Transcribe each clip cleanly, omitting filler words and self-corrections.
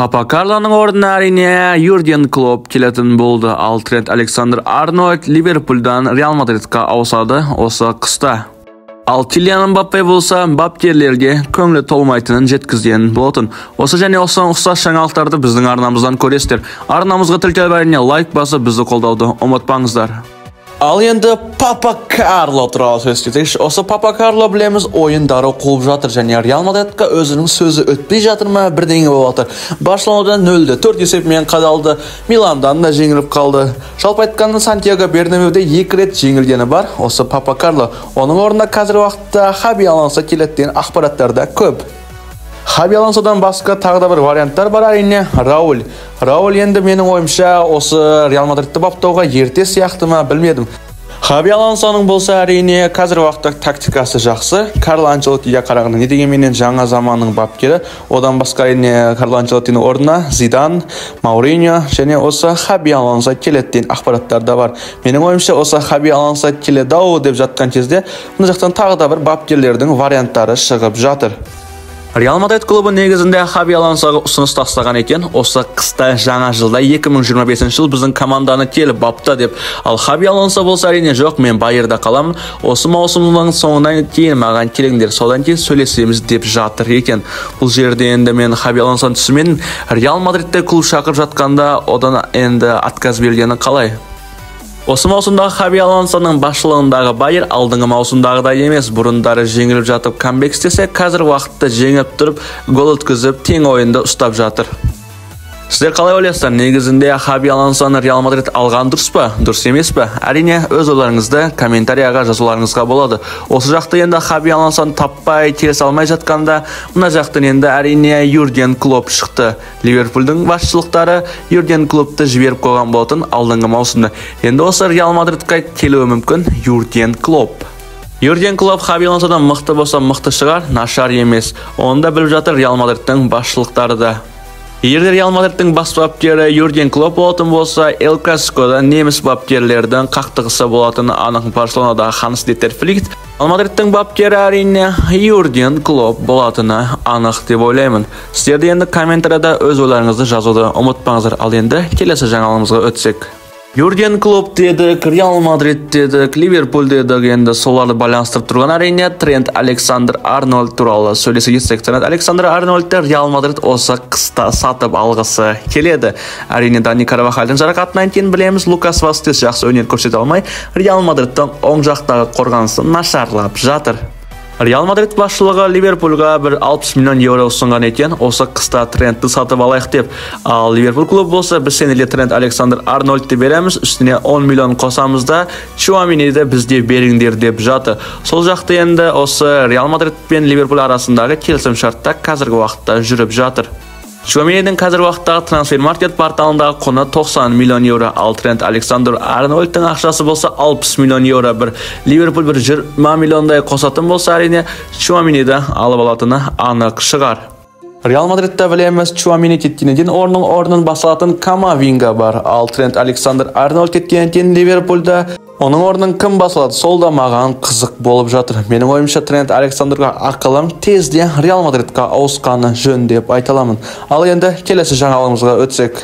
Папа Карлоның орнына әрине Юрген Клопп келетін болды. Ал Трент Александр-Арнольд Ливерпульдан Реал Мадридқа ауысады осы қыста. Ал Килиан Мбаппе болса, бапкерлерге көңілі толмайтынын жеткізген болатын. Осы және осыған ұқсас жаңалықтарды біздің арнамыздан көресіздер. Арнамызға тіркеліп, әрине лайк басып, бізді қолдауды ұмытпаңыздар. Ал енді Папа Карло туралы сөз кетейікші. Осы Папа Карло, білеміз, ойындары қуып жатыр және Реал Мадридқа өзінің сөзі өтпей жатыр ма, бірдеңе болып жатыр. Барселонадан 0-4 есебімен қадалды, Миландан да жеңіліп қалды. Жалпы айтқанда, Сантьяго Бернабеуде 2 рет жеңілгені бар осы Папа Карло. Оның орнына қазіргі уақытта Хаби Алонсо келеді деген ақпараттар да көп. Хаби Алонсодан басқа тағы да бір варианттар бар, әрине, Рауль. Рауль енді, менің ойымша, осы Реал Мадридті баптауға ерте сияқты ма, білмедім. Хаби Алонсоның болса, әрине, қазіргі уақытта тактикасы жақсы. Карло Анчелоттиге қарағанда, не дегенменен, жаңа заманның бапкері. Одан басқа, әрине, Карло Анчелоттиның орнына Зидан, Мауриньо және осы Хаби Алонсо келеді деген ақпараттар да бар. Менің ойымша, осы Хаби Алонсо келеді ау деп жатқан кезде мына жақтан тағы да бір бапкерлердің варианттары шығып жатыр. Реал Мадрид клубы негізінде Хаби Алонсоға ұсыныс тастаған екен. Осы қыста, жаңа жылда, 2025 жыл біздің команданы келіп бапта деп. Ал Хаби Алонсо болса, әрине, жоқ, мен Байерда қаламын. Осы маусымның соңынан кейін маған келіңдер, содан кейін сөйлесеміз деп жатыр екен. Бұл жерде енді мен Хаби Алонсоны түсінбедім. Реал Мадридте клуб шақырып жатқанда одан енді отказ бергені қалай? Осы маусымдағы Хаби Алонсоның басшылығындағы Байер алдыңғы маусымдағыдай емес. Бұрындары жеңіліп жатып камбэк істесе, қазір уақытта жеңіп тұрып, гол өткізіп, тең ойынды ұстап жатыр. Сіздер қалай ойлайсыздар? Негізінде Хаби Алонсоны Реал Мадрид алған дұрыс па, дұрыс емес пе? Әрине, өз ойларыңызды комментарияға жазуларыңызға болады. Осы жақта енді Хаби Алонсоны таппай, келісе алмай жатқанда, мына жақтан енді, әрине, Юрген Клопп шықты. Ливерпульдің басшылықтары Юрген Клоппты жіберіп қойған болатын алдыңғы маусымда. Енді осы Реал Мадридқа келуі мүмкін Юрген Клопп. Юрген Клопп Хаби Алонсодан мықты болса, мықты шығар, нашар емес. Оны да біліп жатыр Реал Мадридтің басшылықтары да. Егер Реал Мадридтің бас бапкері Юрген Клопп болатын болса, Эл Классикода неміс бапкерлердің қақтығысы болатыны анық. Барселонада Ханс Дитер Флик, Реал Мадридтің бапкері, әрине, Юрген Клопп болатыны анық деп ойлаймын. Сіздер де енді комментарияда өз ойларыңызды жазуды ұмытпаңыздар. Ал енді келесі жаңалығымызға өтсек. Юрген Клопп дедік, Реал Мадрид дедік, Ливерпуль дедік, енді соларды байланыстырып тұрған, әрине, Трент Александр Арнольд туралы сөйлесе кетсек. Трент Александр Арнольдты Реал Мадрид осы қыста сатып алғысы келеді. Әрине, Дани Карвахальдың жарақатынан кейін, білеміз, Лукас Васкес жақсы өнер көрсете алмай, Реал Мадридтің оң жақтағы қорғанысы нашарлап жатыр. Реал Мадрид басшылығы Ливерпульға бір 60 миллион евро ұсынған екен, осы қыста Трентті сатып алайық деп. Ал Ливерпуль клубы болса, біз сендерге Трент Александр Арнольдты береміз, үстіне 10 миллион қосамыз да, Чуамениді бізде беріңдер деп жатыр. Сол жақта енді осы Реал Мадрид пен Ливерпуль арасындағы келісім шартта қазіргі уақытта жүріп жатыр. Чуаменидің қазіргі уақыттағы трансфер маркет порталындағы құны 90 миллион евро, ал Трент Александр Арнольдтың ақшасы болса 60 миллион евро. Бір Ливерпуль бір 20 миллиондай қосатын болса, әрине, Чуамениді алып алатыны анық шығар. Реал Мадридта, білеміз, Чуамени кеткеннен кейін орнын басатын Камавинга бар. Ал Трент Александр Арнольд кеткеннен кейін Ливерпульда оның орнын кім басылады, сол да маған қызық болып жатыр. Менің ойымша, Трент Александрға ақылым тезде Реал Мадридқа ауысқаны жөн деп айта аламын. Ал енді келесі жаңалығымызға өтсек.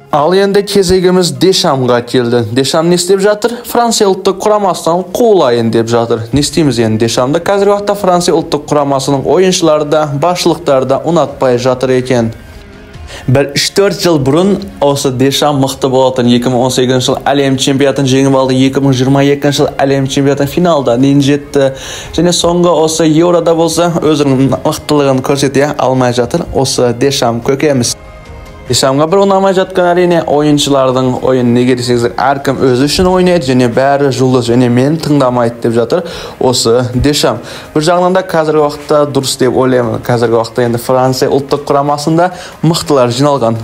Ал енді кезегіміз Дешамға келді. Дешам не істеп жатыр? Франция ұлттық құрамасынан қуылайын деп жатыр. Не істейміз енді Дешамды? Қазіргі уақытта Франция ұлттық құрамасының ойыншылары да, басшылықтары да ұнатпай жатыр екен. Бір 3-4 жыл бұрын осы Дешам мықты болатын. 2018 жыл әлем чемпионатын жеңіп алды, 2022 жыл әлем чемпионатын финалда дейін жетті. Және соңғы осы Еурода болса, өзінің мықтылығын көрсете алмай жатыр осы Дешам көкеміз. Дешамға бір ұнамай жатқан, әрине, ойыншылардың ойын. Неге десеңіздер, әркім өзі үшін ойнайды және бәрі жұлдыз және мені тыңдамайды деп жатыр осы Дешам. Бір жағынан да қазіргі уақытта дұрыс деп ойлаймын. Қазіргі уақытта енді Франция ұлттық құрамасында мықтылар жиналған.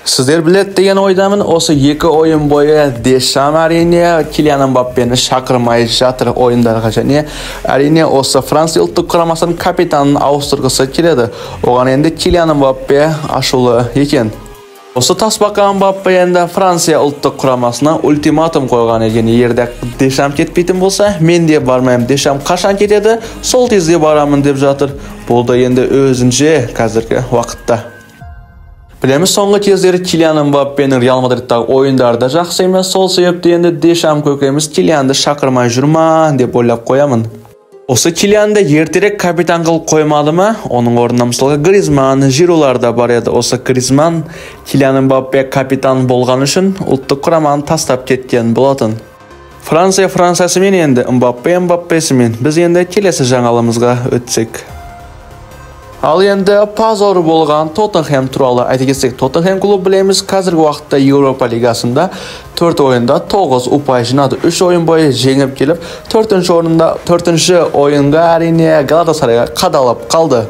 Сіздер біледі деген ойдамын, осы екі ойын бойы Дешам, әрине, Килиан Мбаппені шақырмай жатыр ойындарға және, әрине, осы Франция ұлттық құрамасының капитанын ауыстырғысы келеді. Оған енді Килиан Мбаппе ашулы екен. Осы тасбақа Мбаппе енді Франция ұлттық құрамасына ультиматум қойған екен. Егер де Дешам кетпейтін болса, мен де бармаймын. Дешам қашан кетеді, сол кезде барамын деп жатыр. Бұл да енді өзінше қазіргі уақытта. Білеміз, соңғы кездері Килиан Мбаппенің Реал Мадридтағы ойындары да жақсы емес, сол себепті енді Дешам көкеміз Килианды шақырмай жүр ма деп ойлап қоямын. Осы Килианды ертерек капитан қылып қоймады ма? Оның орнына мысалға Гризман, Жирулар да бар еді. Осы Гризман Килиан Мбаппе капитан болған үшін ұлттық құраманы тастап кеткен болатын. Франция Франциясымен енді Мбаппе Мбаппесімен. Біз енді келесі жаңалығымызға өтсек. Ал енді позор болған Тоттенхэм туралы айта кетсек, Тоттенхэм клубы білеміз, қазіргі уақытта Еуропа лигасында 4 ойында 9 ұпай жинады. 3 ойын бойы жеңіп келіп, 4-ші ойынға әрине Галатасарайға қадалып қалды.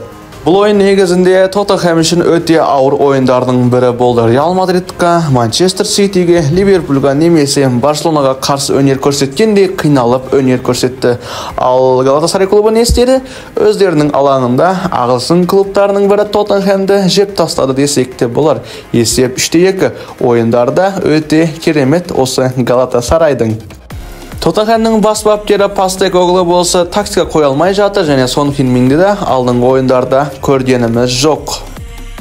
Бұл ойын негізінде Тоттенхэм үшін өте ауыр ойындардың бірі болды. Реал Мадридқа, Манчестер Ситиге, Ливерпульға немесе Барселонаға қарсы өнер көрсеткендей қиналып өнер көрсетті. Ал Галатасарай клубы не істеді? Өздерінің алаңында ағылшын клубтарының бірі Тоттенхэмді жеп тастады десек те болар. Есеп 3-2. Ойындарда өте керемет осы Галатасарайдың. Тоттенхэмнің бас бапкері Постекоглу болса тактика қоя алмай жатыр және Сон Хын-Минді де алдыңғы ойындарда көргеніміз жоқ.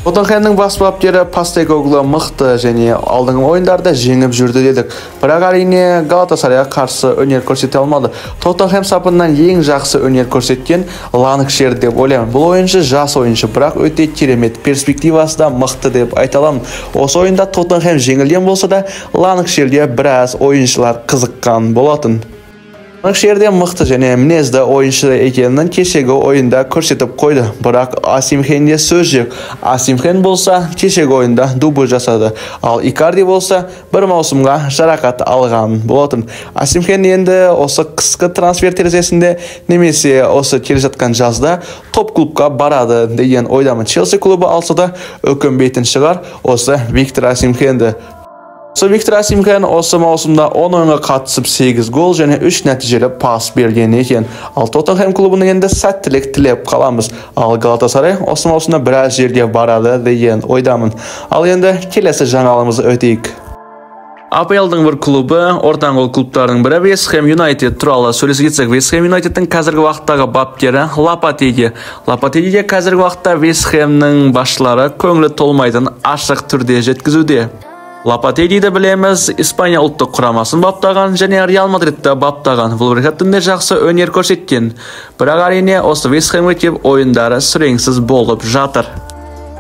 Тоттенхэмнің бас бапкері Постекоглу мықты және алдыңғы ойындарда жеңіп жүрді дедік. Бірақ әрине Галатасарайға қарсы өнер көрсете алмады. Тоттенхэм сапынан ең жақсы өнер көрсеткен Ланкшер деп ойлаймын. Бұл ойыншы жас ойыншы, бірақ өте керемет, перспективасы да мықты деп айта аламын. Осы ойында Тоттенхэм жеңілген болса да Ланкшерге біраз ойыншылар қызыққан болатын. Ланкшерде мықты және мінезді ойыншы екенін кешегі ойында көрсетіп қойды. Бірақ Осимхенде сөз жоқ. Осимхен болса кешегі ойында дубль жасады. Ал Икарди болса бір маусымға жарақат алған болатын. Осимхен енді осы қысқы трансфер терезесінде немесе осы келе жатқан жазда топ клубқа барады деген ойдамын. Челси клубы алса да өкінбейтін шығар осы Виктор Осимхенді. Осы Виктор Осимхен осы маусымда 10 ойынға қатысып 8 гол және 3 нәтижелі пас берген екен. Ал Тоттенхэм клубының енді сәттілік тілеп қаламыз. Ал Галатасарай осы маусымда біраз жерге барады деген ойдамын. Ал енді келесі жаңалығымызды өтейік. АПЛ-дың бір клубы, ортаңғы клубтардың бірі Вест Хэм Юнайтед туралы сөйлесе кетсек, Вест Хэм Юнайтедтің қазіргі уақыттағы бапкері Лопатеги. Лопатегиге қазіргі уақытта Вест Хэмнің басшылары көңілі толмайтын ашық түрде жеткізуде. Лопатегиді білеміз, Испания ұлттық құрамасын баптаған және Реал Мадридті баптаған. Вулверхэмптонде жақсы өнер көрсеткен. Бірақ әрине осы Вест Хэмге келіп ойындары сүреңсіз болып жатыр.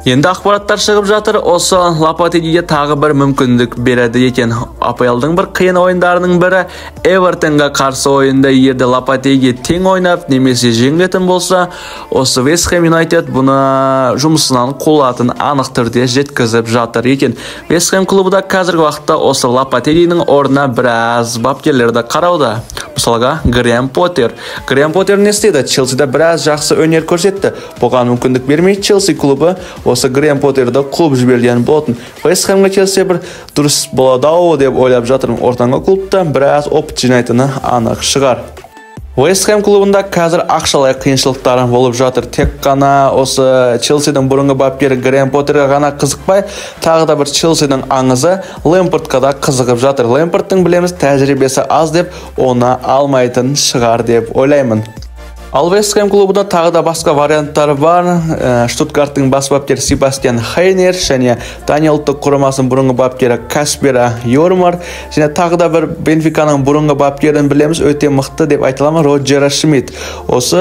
Енді ақпараттар шығып жатыр, осы Лопатегиге тағы бір мүмкіндік береді екен. АПЛ-дың бір қиын ойындарының бірі Эвертонға қарсы ойында егер де Лопатеги тең ойнап немесе жеңілетін болса, осы Вест Хэм Юнайтед бұны жұмысынан қуылатын анық түрде жеткізіп жатыр екен. Вест Хэм клубы да қазіргі уақытта осы Лопатегидің орнына біраз бапкерлерді қарауда. Мысалға Грэм Поттер. Грэм Поттер не істеді? Челсиде біраз жақсы өнер көрсетті. Бұған мүмкіндік бермей Челси клубы осы Грэм Поттерді қуып жіберген болатын. Вест Хэмге келсе бір дұрыс болады ау деп ойлап жатырмын. Ортаңғы клубта біраз опыт жинайтыны анық шығар. Вест Хэм клубында қазір ақшалай қиыншылықтар болып жатыр. Тек қана осы Челсидің бұрынғы бапкері Грэм Поттерге ғана қызықпай, тағы да бір Челсидің аңызы Лэмпардқа да қызығып жатыр. Лэмпардтың білеміз тәжірибесі аз деп оны алмайтын шығар деп ойлаймын. Ал Вест Хэм клубында тағы да басқа варианттар бар. Штутгарттың бас бапкері Себастьян Хейнер және Дания ұлттық құрамасының бұрынғы бапкері Каспера Йормар және тағы да бір Бенфиканың бұрынғы бапкерін білеміз, өте мықты деп айта аламын, Роджер Шмидт. Осы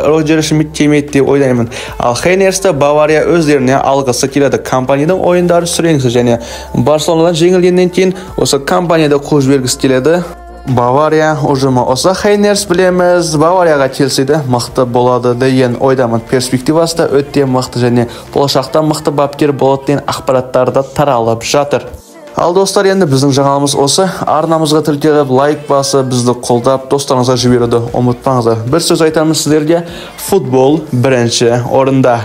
Роджер Шмидт келмейді деп ойлаймын. Ал Хейнерсті Бавария өздеріне алғысы келеді. Компанияның ойындары сүреңсіз және Барселонадан жеңілгеннен кейін осы компанияда қуып жібергісі келеді. Бавария ұжымы. Осы Хейнерс білеміз, Баварияға келсе де мықты болады деген ойдамын. Перспективасы да өте мықты және болашақта мықты бапкер болады деген ақпараттар да таралып жатыр. Ал достар, енді біздің жаңалығымыз осы. Арнамызға тіркеліп, лайк басып, бізді қолдап, достарыңызға жіберуді ұмытпаңыздар. Бір сөз айтамыз сіздерге, футбол бірінші орында.